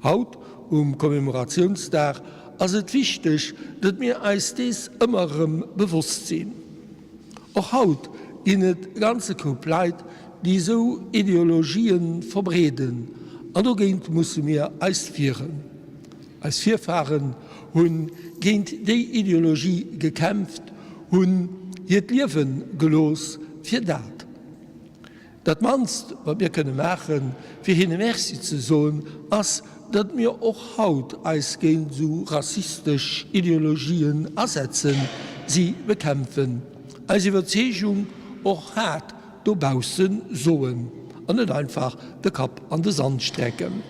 Haut, um Commemoratiounsdag, ass et wichteg, datt mir eis dees ëmmer erëm bewosst sinn. Och haut ginn et e ganze Koup Leit, déi esou Ideologien verbreeden, an dogéint musse mir eis wieren. Eis Virfahren hunn géint déi Ideologie gekämpft, hunn hiert Liewen gelooss fir dat. Dat mannst, wat mir kënne maachen, fir hinne Merci ze soen, ass, datt mir och haut eis géint esou rassistesch Ideologien asetzen, si bekämpfen, eis Iwwerzeegung och haart dobausse soen an net einfach de Kapp an de Sand strecken.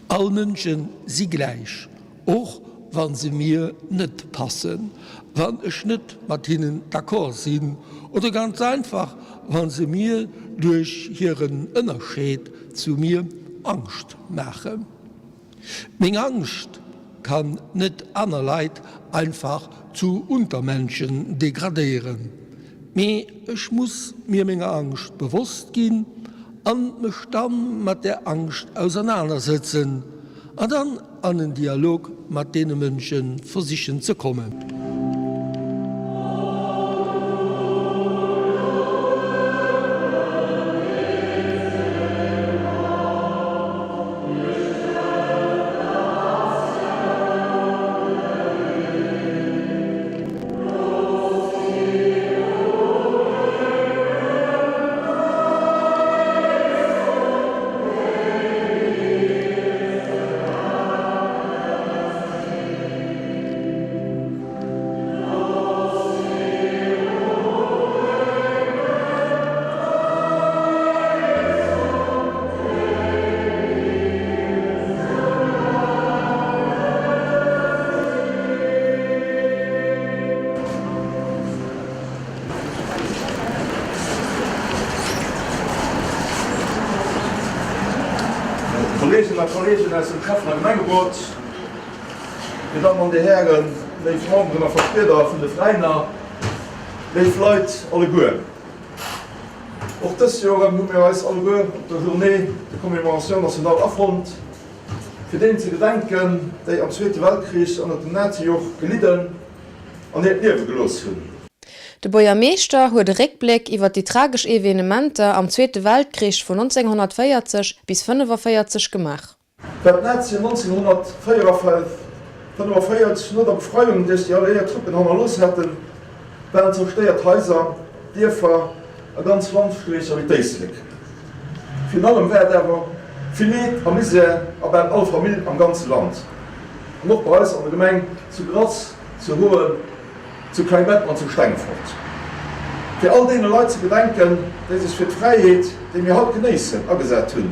All Mënsche si gläich. Och wa se mir net passen, wann ech net mat hinnen d'accord sinn oder ganz einfach wa se mir duerch hiren Ënnerscheed zu mir Angscht maachen. Meng Angscht kann net aner Leit einfach zu Untermenschen degradéieren, mee ech muss mir menger Angscht bewosst ginn an mech dann mat där Angscht ausernanersëtzen an dann an en Dialog mat deene Mënsche versichen ze kommen. Kolleegen a Kolleegen aus dem Schäffen a Gemengerot, Dir Dammen an Dir Hären, léif Memberen a Vertrieder vun de Veräiner, léif Leit alleguer. Och dëst Joer erëm hu mir eis alleguer op der Journée de commémoration nationale afonnt, fir deenen ze gedenken, déi am Zweete Weltkrich ënnert dem Nazijoch gelidden an hiert Liewe gelooss hunn. De Buergermeeschter huet e Réckbléck iwwer déi tragesch Evenementer am Zweete Weltkrich vun 1940 bis 45 gemaach. Well d'Nazien 1944 no der Befreiung duerch déi alliéiert Truppen hannerlooss haten, waren zerstéiert Haiser, Dierfer a ganz Landstreecher wéi d'Éislek. Virun allem war et awer vill Leed a Misär a bal all Famill am ganze Land an och bei eis an der Gemeng zu Grass, zu Hoen, zu Klengbetten an zu Stengefort. Fir all deene Leit ze gedenken, déi sech fir d'Fräiheet, déi mir haut genéissen, agesat hunn.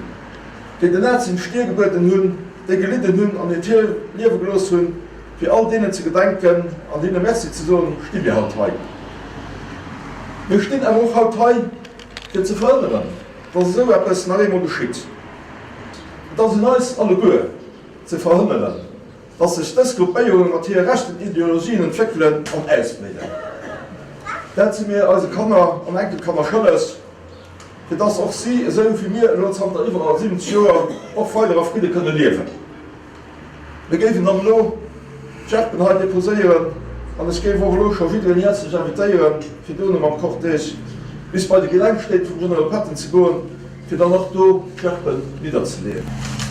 Déi den Nazien d'Stier gebueden hunn, déi gelidden hunn an hiert Liewe gelooss hunn, fir all deenen ze gedenken an hinne Merci ze soen, sti mir haut hei. Mir stinn awer och haut hei, fir ze verhënneren, dass esou eppes nach eemol geschitt. Et ass un eis alleguer, ze verhënneren, dass sech dës Gruppéierunge mat hire rechten Ideologien entwéckelen an ausbreeden. Dat si mir eise Kanner an Enkelkanner schëlleg. fir dass och si, esou wéi mir elo zanter iwwer 70 Joer, och weider a Fridde kënne liewen. Mir géifen dann elo d'Gerben hei deposéieren an ech géif och elo scho jiddereen häerzlech invitéieren, fir duerno mam Cortège bis bei de Gedenksteen vum Generol Patton ze goen, fir dann och do d'Gerben nidderzeleeën.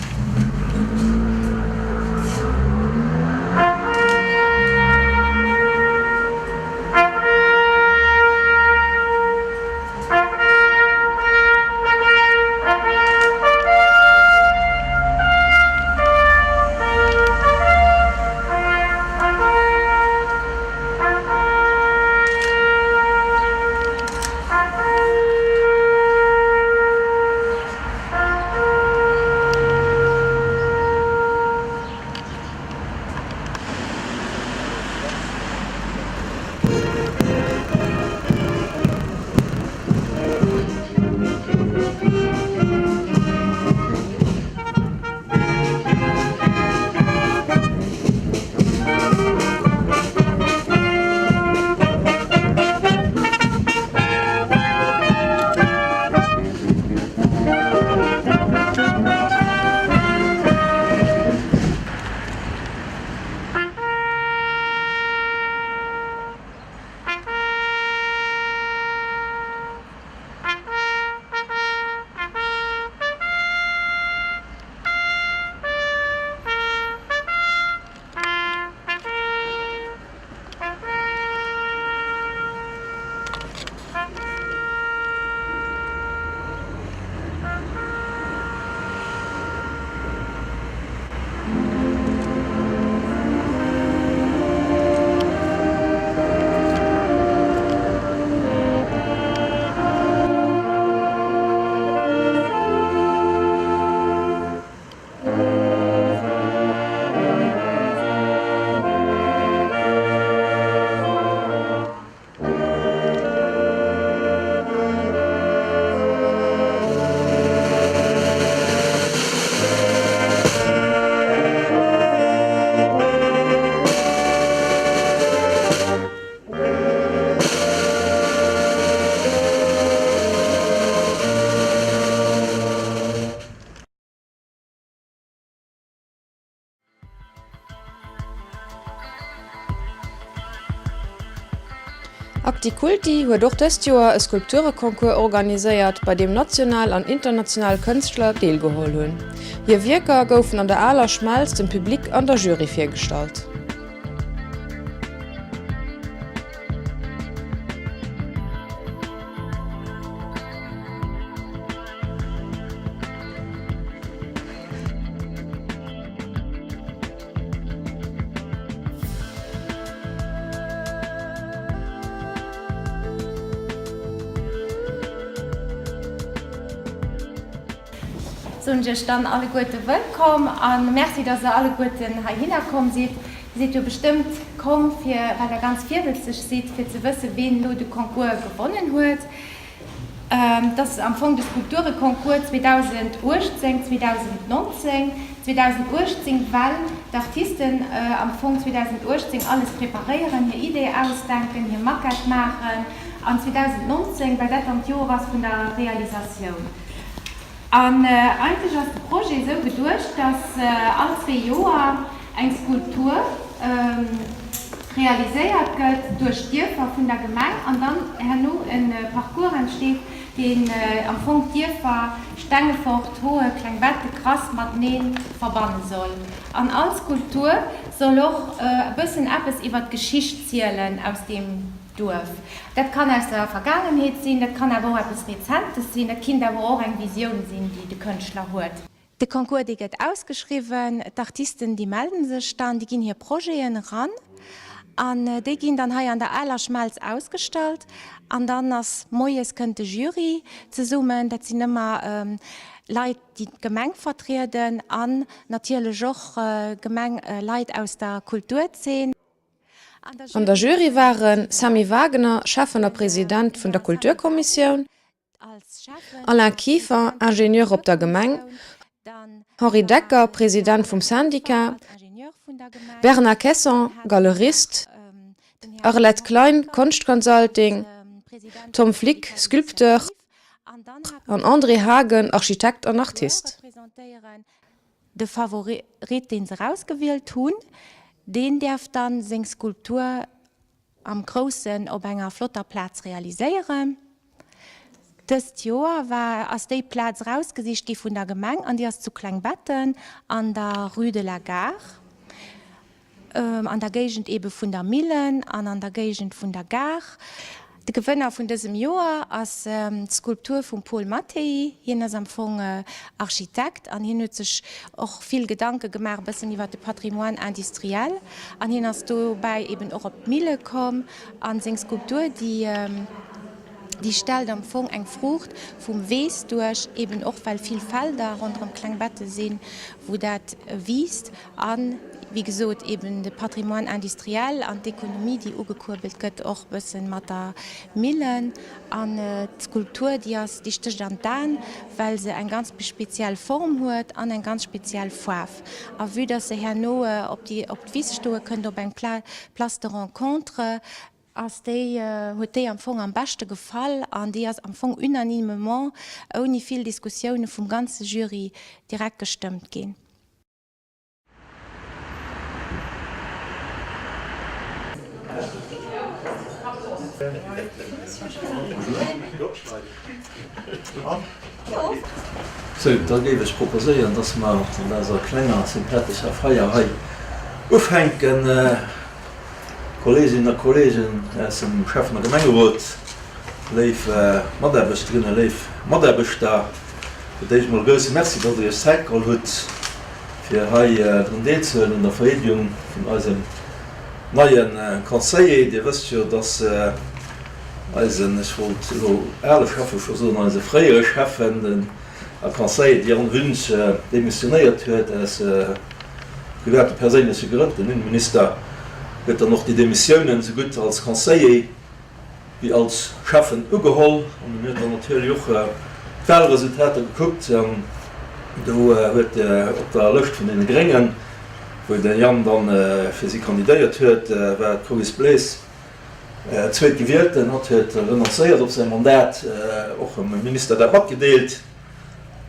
Acticulti huet och dëst Joer e Skulptureconcours organiséiert, bei deem national an international Kënschtler deelgeholl hunn. Hir Wierker goufen an der Aler Schmelz dem Public an der Jury virgestallt. Soen ech iech dann alleguerte wëllkomm a Merci, dass der alleguerten heihinner komm sidd. Dir sidd jo bestëmmt komm, fir, well der ganz virwëtzeg sidd, fir ze wëssen, ween elo de Concours gewonnen huet. Et ass am Fong de Skulptureconcours 2018, 2019. 2018, well d'Artisten am Fong 2018 alles preparéieren, hir Idee ausdenken, hir Maquette maachen, an 2019, well dat dann d'Joer ass vun der Realisatioun. An eigentlech ass de Projet esou geduecht, dass all zwee Joer eng Skulptur realiséiert gëtt duerch d'Dierfer vun der Gemeng an dann herno e Parcours entsteet, deen am Fong d'Dierfer Stengefort, Hoe, Klengbetten, Grass matenee verbanne soll. An all Skulptur soll och e bëssen eppes iwwer d'Geschicht zielen aus deem Duerf. Dat kann aus der Vergaangenheet sinn, dat kann awer och eppes Rezentes sinn, dat kinnt awer och eng Visioun sinn, déi de Kënschtler huet. De Concours, dee gëtt ausgeschriwwen, d'Artisten, déi melde sech dann, déi ginn hir Projeten eran an déi ginn dann hei an der Aler Schmelz ausgestallt. An dann ass moies kënnt de Jury zesummen, dat sinn ëmmer Leit, déi d'Gemeng vertrieden an natierlech och Gemeng Leit aus der Kulturzeen. An der Jury waren, Sammy Wagener, Schäffen a President vun der Kulturkommissioun, Alain Kieffer, Ingenieur op der Gemeng, Henri Decker, President vum Syndicat, Bernard Quessant, Galerist, Arlette Klein, Konschtconsulting, Tom Flick, Sculpteur, an André Haagen, Architekt an Artist. De Favorit, deen se erausgewielt hunn, deen däerf dann seng Skulptur am Groussen op enger flotter Plaz realiséieren. Dëst Joer war ass déi Plaz erausgesicht gi vun der Gemeng an déi ass zu Klengbetten an der Rue de la Gare, an der Géigend eebe vun der Millen an an der Géigend vun der Gare. De Gewënner vun dësem Joer ass d'Skulptur vum Paul Mattei. Hien ass am Fong Architekt an hien huet sech och vill Gedanke gemaach e bëssen iwwer de Patrimoine industriel an hien ass dobäi eben och op d'Mille komm a seng Skulptur, déi déi stellt am Fong eng Fruucht vum Weess duerch, eben och well vill Felder ronderëm Klengbetten sinn, wou dat wiisst. An, wéi gesot, eben de Patrimoine industriel an d'Ekonomie, déi ugekuerbelt gëtt, och e bësse mat der Millen. An d'Skulptur, déi ass, déi stécht an d'Aen, well se eng ganz speziell Form huet an eng ganz speziell Faarf. A vue dass se herno op déi, op d'Wiss stoe kënnt, op eng Place de rencontre, ass déi, huet déi am Fong am beschte gefall an déi ass am Fong unanimement, ouni vill Diskussioune vum ganze Jury direkt gestëmmt ginn. Sou, da géif ech proposéieren, dass mer mat eiser klenger sympathescher Feier hei ufänken. Kolleeginnen a Kolleegen aus dem Schäffen a Gemengerot, léif Mataarbechterinnen, léif Mataarbechter, fir d'éischt emol e grousse Merci, dass Der Iech Zäit geholl hutt, fir hei drun deelzehuelen un der Vereedegung vun eisem neie Conseiller. Dir wësst jo, dass eisen, ech wollt elo ale Schäffe scho soen, eise fréiere Schäffen, den a Conseiller Diane Wünsch, demissionéiert huet aus private perséinleche Grënn. Den Innenminister huet dann och déi Demissiounen esougutt als Conseiller wéi als Schäffen ugeholl. An en huet dann natierlech och d'Wahlresultater gekuckt. An do huet op der Lëscht vun deene Gréngen, wou de Yann dann fir si kandidéiert huet, war d'Cloris Blaes Zweetgewielten. Hatt huet renoncéiert op säi Mandat, och dem Minister dat matgedeelt.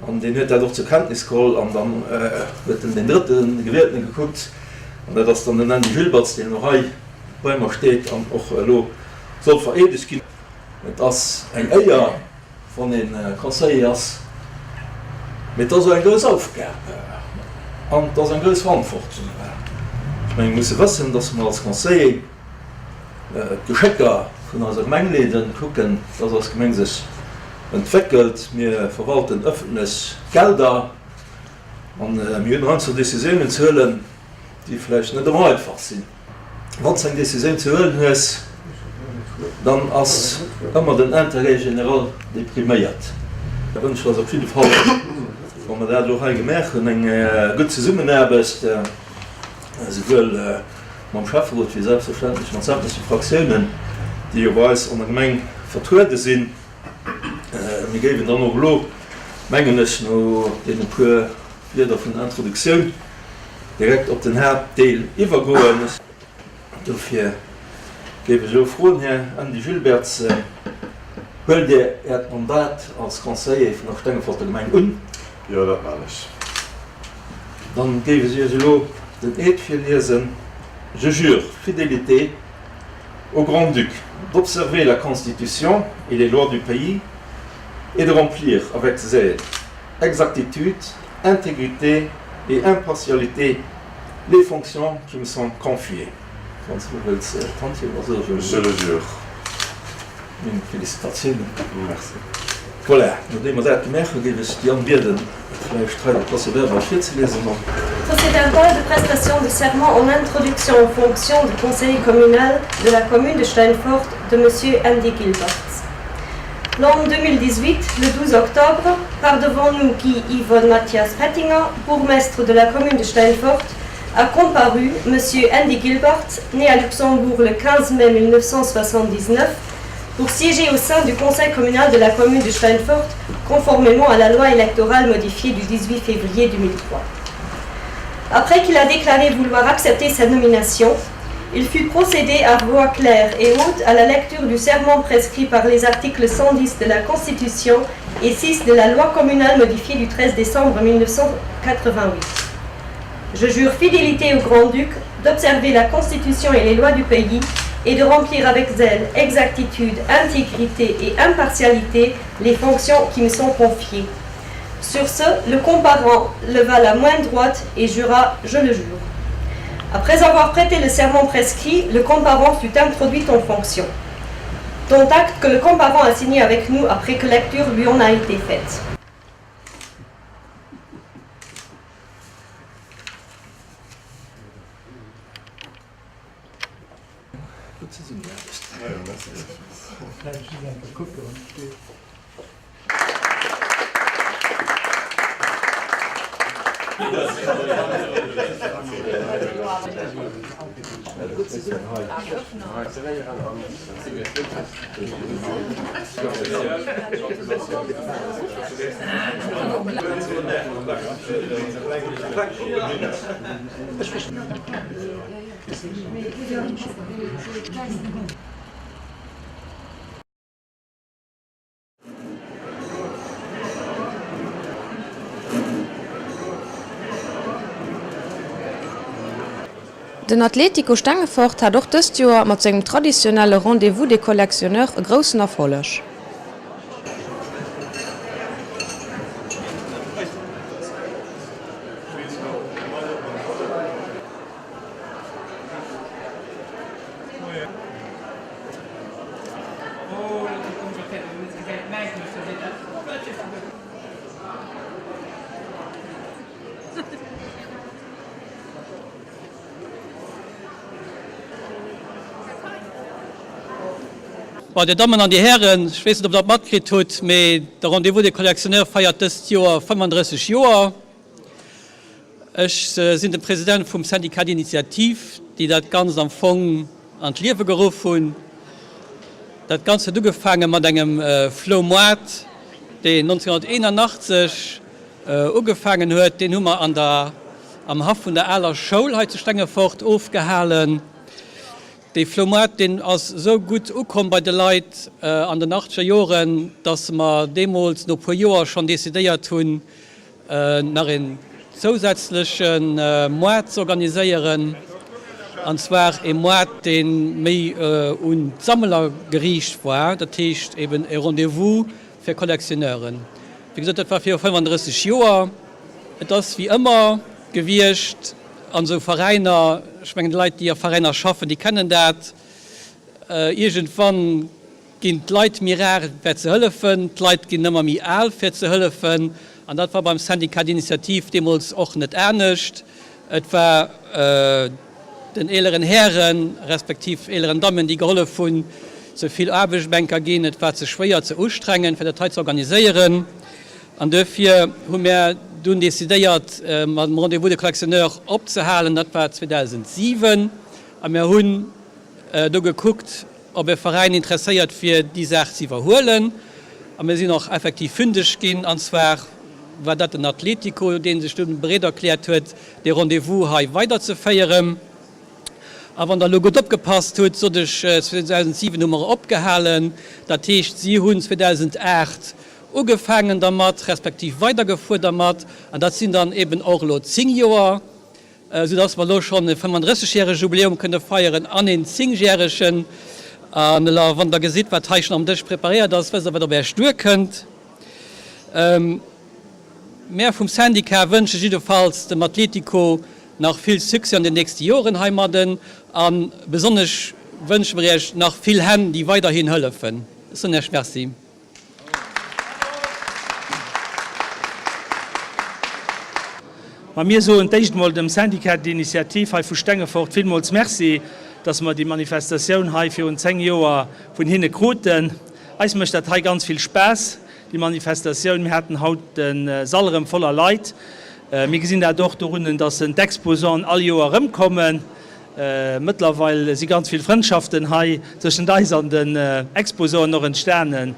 An deen huet dat och zur Kenntnis geholl. An dann huet en deen drëtte Gewieltene gekuckt, an dat ass dann den Andy Gilbertz, deen elo hei bei mer steet an och elo. Soll vereedegt ginn. Et ass eng Éier, wann ee Conseiller ass, mee et ass och eng grouss Aufgab an et ass eng grouss Verantwortung. Ech mengen, mir musse wëssen, dass mer als Conseiller d'Geschécker vun eiser Gemeng leeden, kucken, dass eis Gemeng sech entwéckelt. Mir verwalten ëffentlech Gelder an mir hunn heiansdo Décisiounen ze huelen, déi vläicht net ëmmer einfach sinn. Wann s eng Décisioun ze huelen hues, dann ass ëmmer den Intérêt général dee priméiert. Ech wënschen eis op jidde Fall, wa mer dat elo hei gemaach hunn, eng gutt Zesummenaarbecht, esouwuel mam Schäfferot wéi selbstverständlech mat sämtleche Fraktiounen, déi jo bei eis an der Gemeng vertruede sinn. Mir géiwen dann och elo, mengen ech, no deene puer Wierder vun der Introduktioun direkt op den Haaptdeel iwwergoen. Dofir géif ech elo froen, Här Andy Gilbertz, huelt Dir Äert Mandat als Conseiller vun der Stengeforter Gemeng un? Jo, dat maan ech. Dann géif ech Iech elo den Eed virliesen, Je jure fidélité au Grand-Duc, d'observer la Constitution et les lois du pays et de remplir avec zèle, exactitude, intégrité et impartialité les fonctions qui me sont confiées. Wann s du wëlls d'Hand hiewen, da soe ech Je le jure. Meng Félicitatiounen. Merci. Voilà, nodeem mer dat gemaach hunn, géif ech d'Diane bieden, vläicht hei de Procès-verbal virzeliesen. Procès-verbal de prestation de serment en introduction en fonction de conseiller communal de la commune de Steinfort de Monsieur Andy Gilbertz. L'an 2018, le 12 octobre, par devant nous Guy Yvonne Mathias Pettinger, bourgmestre de la commune de Steinfort, a comparu Monsieur Andy Gilbert, né à Luxembourg le 15 mai 1979, pour siéger au sein du conseil communal de la commune de Steinfort, conformément à la loi électorale modifiée du 18 février 2003. Après qu'il a déclaré vouloir accepter sa nomination, il fut procédé à voix claire et haute à la lecture du serment prescrit par les articles 110 de la Constitution et 6 de la loi communale modifiée du 13 décembre 1988. Je jure fidélité au Grand-Duc d'observer la Constitution et les lois du pays et de remplir avec zèle, exactitude, intégrité et impartialité les fonctions qui me sont confiées. Sur ce, le comparant leva la main droite et jura « Je le jure ». Après avoir prêté le serment prescrit, le comparant fut introduit en fonction. Dont acte que le comparant a signé avec nous après que lecture lui en a été faite. Gutt Zesummenaarbecht. Den Atlético Stengefort hat och dëst Joer mat sengem traditionelle Rendez-vous des Collectionneurs e groussen Erfolleg. Bon, Dir Dammen an Dir Hären, ech weess net, ob Der et matkritt hutt, mee de Rendez-vous des Collectionneurs feiert dëst Joer 35 Joer. Ech sinn de President vum Syndicat d'initiative, déi dat Ganzt am Fong an d'Liewe geruff hunn. Dat Ganzt huet ugefaange mat engem Floumoart, deen 1981 ugefaangen huet. Deen hu mer an der, am Haff vun der aler Schoul hei zu Stengefort ofgehalen. Dee Floumoart, deen ass esou gutt ukomm bei de Leit an den achtzeger Joren, dass mer deemools no puer Joer schonn decidéiert hunn, nach een zousätzleche Moart z'organiséieren. An zwar e Moart, dee méi un d'Sammeler geriicht war, dat heescht eben e Rendez-vous fir Collectionneuren. Wéi gesot, dat war viru 35 Joer. Et ass wéi ëmmer gewiescht an esou Veräiner, ech mengen déi Leit, déi a Veräiner schaffen, déi kennen dat, iergendwann ginn d'Leit méi rar fir ze hëllefen, d'Leit ginn ëmmer méi al fir ze hëllefen an dat war beim Syndicat d'initiative deemools och net anescht. Et war den eeleren Hären, respektiv eeleren Dammen, déi gehollef hunn, ze vill Aarbechtsbänker ginn, et war ze schwéier, ze ustrengend fir dat hei ze organiséieren an duerfir hu mär dunn decidéiert mam Rendez-vous des collectionneurs opzehalen. Dat war 2007 a mär hunn do gekuckt, ob e Veräin interesséiert wier, déi Saach ze iwwerhuelen. A mir sinn och effektiv fündeg ginn, an zwar war dat den Atletico, dee sech dunn bereet erkläert huet, dee Rendez-vous hei weiderzeféieren. A wann Der elo gutt opgepasst hutt, sot ech, 2007 hu mer opgehalen. Dat heescht, si hunn 2008 ugefaangen dermat, respektiv weidergefuer dermat, an dat sinn dann eben och elo 10 Joer. Esou dass mer elo schonn e 35 järege Jubiläum kënne feieren an een 10 järegen. An elo, wann Der gesitt, wat hei schonn am Dësch preparéiert ass, wësst Der, wat op Äech duerkënnt. Mär vum Syndicat wënsche jiddefalls dem Atletico nach vill Succès an den nächste Joren heimadden a besonnesch wënsche mer Iech nach vill Hänn, déi weiderhin hëllefen. Ech soen Iech Merci. Ma mir soen d'éischt emol dem Syndicat d'initiative hei vu Stengefort villmools Merci, dass mer déi Manifestatioun hei virun 10 Joer vun hinne kruten. Eis mécht dat hei ganz vill Spaass, déi Manifestatioun. Mir haten haut de Sall erëm voller Leit. Mir gesinn dat och dorunnen, dass d'Exposanten all Joer erëmkommen. Mëttlerweil si ganz vill Frëndschaften hei tëschent eis an den Exposanten och entstanen.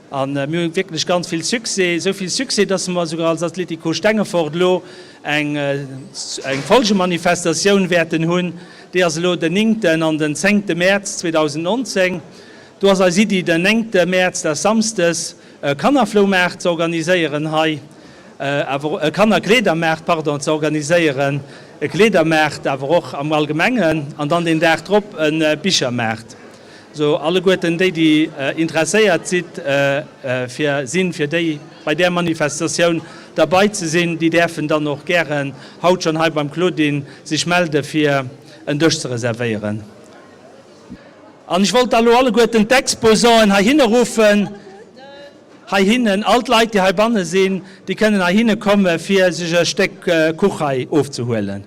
A mir hu wierklech ganz vill Succès, esou vill Succès, dass mer esouguer als Atlético Stengefort elo eng Folgemanifestatioun wäerten hunn. Déi ass elo den néngten an den zéngte Mäerz 2019. Do ass eis Iddi, den néngte Mäerz, dat ass samsdes, e Kannerfloumaart ze organiséieren hei. awer e Kannerkleedermaart, pardon, ze organiséieren, e Kleedermaart awer och am Allgemengen an dann deen Dag drop e Bichermaart. Sou alleguerten déi, déi interesséiert sidd fir sinn, fir déi bei där Manifestatioun derbei ze sinn, déi däerfen dann och gären haut schonn hei beim Claudine sech melde fir en Dësch ze reservéieren. An ech wollt da lo alleguerten d'Exposanten heihinner ruffen. Heihinnen, all d'Leit, déi heibanne sinn, déi kënnen heihinne komme fir sech e Stéck Kuch hei ofzehuelen.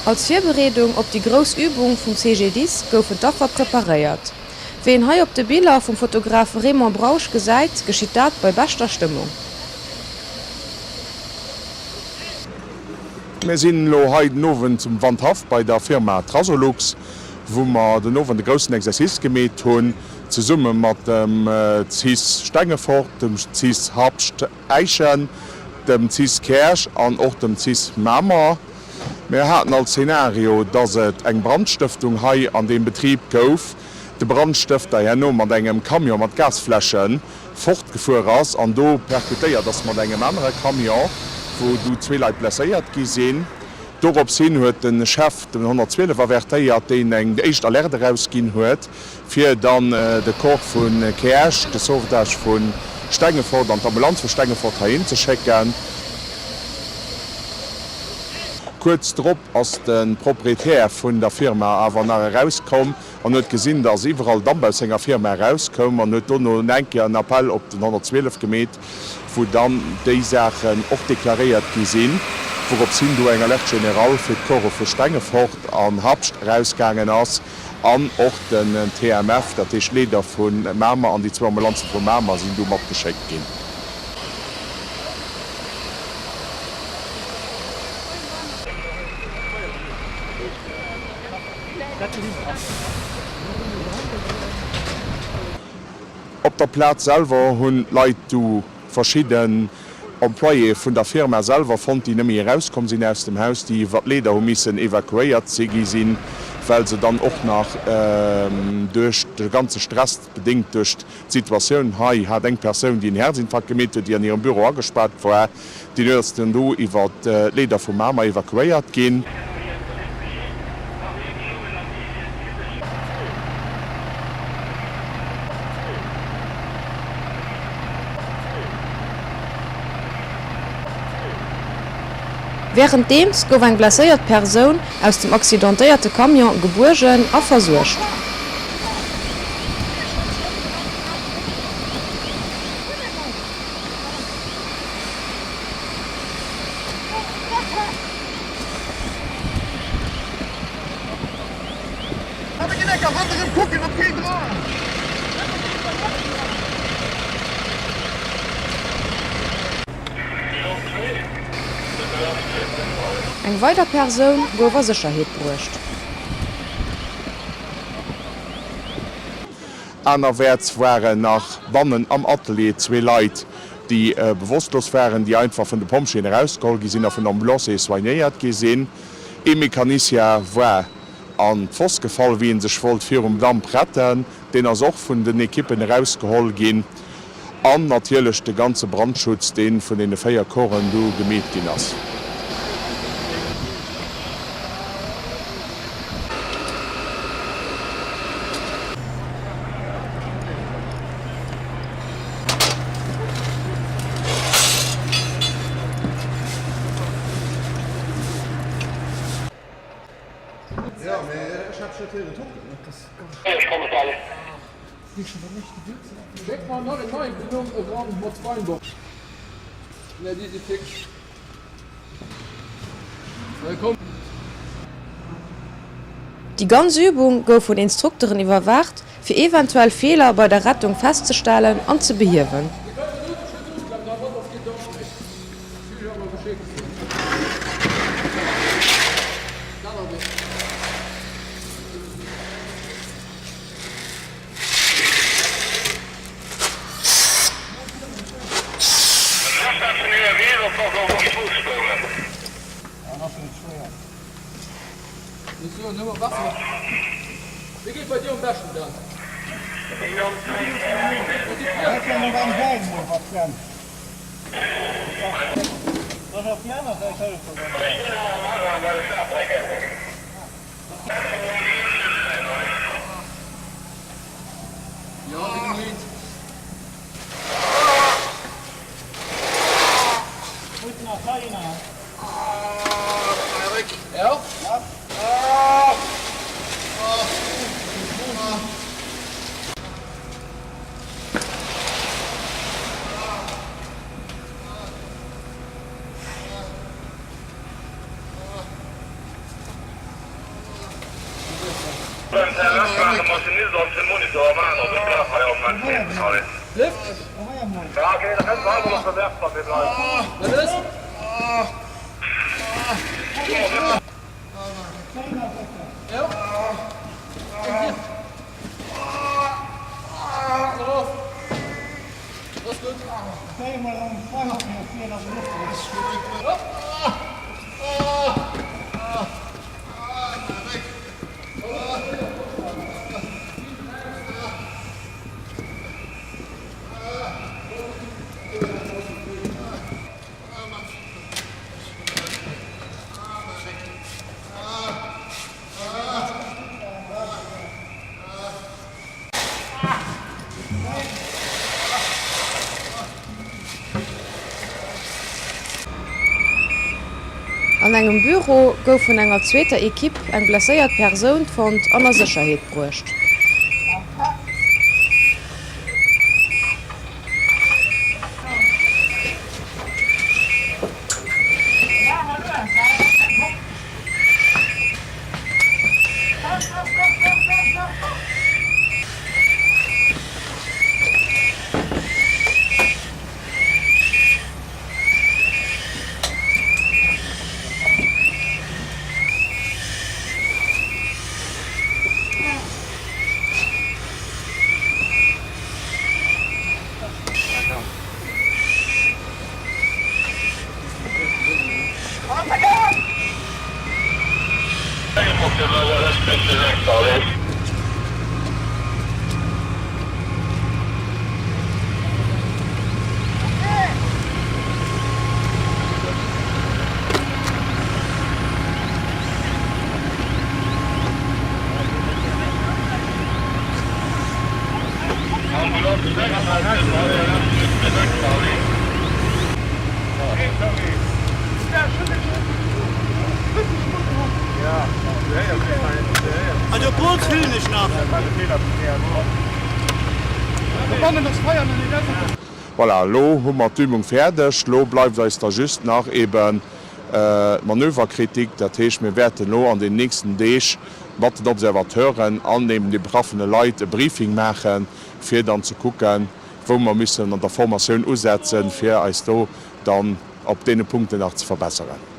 Als Virbereedung op déi grouss Übung vum CGDIS goufen d'Affer preparéiert. Wéi een hei op de Biller vum Fotograf Raymond Brausch gesäit, geschitt dat bei beschter Stëmmung. Mir sinn elo hei den Owend zum Wandhaff bei der Firma Trasolux, wou mer den Owend e groussen Exercice gemeet hunn, zesumme mat dem cis Stengefort, dem cis Habscht-Äischen, dem cis Käerch an och dem cis Mamer. Mir haten als Szenario, dass et eng Brandstëftung hei an deem Betrib gouf, de Brandstëfter herno mat engem Camion mat Gasfläsche fortgefuer ass an do perkutéiert ass mat engem anere Camion, wou du zwee Leit blesséiert gi sinn. Dorops hin huet de Chef den 112 avertéiert, deen eng éischt Alerte erausginn huet, fir dann de Corps vu Käerch, de Sauvetage vu Stengefort an d'Ambulanz vu Stengefort heihin ze schécken. Kuerz drop ass de Proprietär vun der Firma awer nach erauskomm an huet gesinn, dass iwwerall Damp aus senger Firma erauskoum an huet dono nach eng Kéier en Appell op den 112 gemeet, wou dann déi Saachen och deklaréiert gi sinn. Wourops hin do eng Alerte générale fir d'Corpse vu Stengefort an Habscht erausgaangen ass an och den TMF, dat heescht d'Leeder vu Mamer an déi zwou Ambulanze vu Mamer sinn du matgeschéckt ginn. Op der Plaz selwer hunn d'Leit du verschidden Employéë vun der Firma selwer fonnt, déi net méi erauskomm sinn aus dem Haus, déi iwwer d'Leeder hu missen evakuéiert si gi sinn, well se dann och nach duerch de ganze Stress, bedéngt duerch d'Situatioun hei, hat eng Persoun, déi en Herzinfarkt gemeet huet, déi an hirem Büro agespaart war, déi ass dann do iwwer d'Leeder vu Mamer evakuéiert ginn. Wärenddeems gouf eng blesséiert Persoun aus dem accidentéierte Camion gebuergen a versuergt. Eng weider Persoun gouf a Sécherheet bruecht. Anerwäerts waren nach bannen am Atelier zwee Leit, déi bewosstlos waren, déi einfach vun de Pompjeeën erausgeholl gi sinn a vun Ambulanciere soignéiert gi sinn. Ee Mecanicien war an d'Foss gefall, wéi en sech wollt virum Damp retten. Deen ass och vun den Ekippen erausgeholl ginn. An natierlech de ganze Brandschutz, dee vun deene 4 Corpsen du gemeet ginn ass. Déi ganz Übung gouf vun Instrukteren iwwerwaacht, fir eventuell Feeler bei der Rettung festzestellen an ze behiewen. An engem Büro gouf vun enger zweeter Ekipp eng blesséiert Persoun fonnt an a Sécherheet bruecht. Voilà, elo hu mer d'Übung fäerdeg. Elo bleift eis da just nach eben d'Manöverkritik. Dat heescht, mir wäerten elo an den nächsten Deeg mat den Observateuren an eben de betraffene Leit e Briefing maachen, fir dann ze kucken, wou mer müssen an der Formatioun usetzen, fir eis do dann op deene Punkten nach ze verbesseren.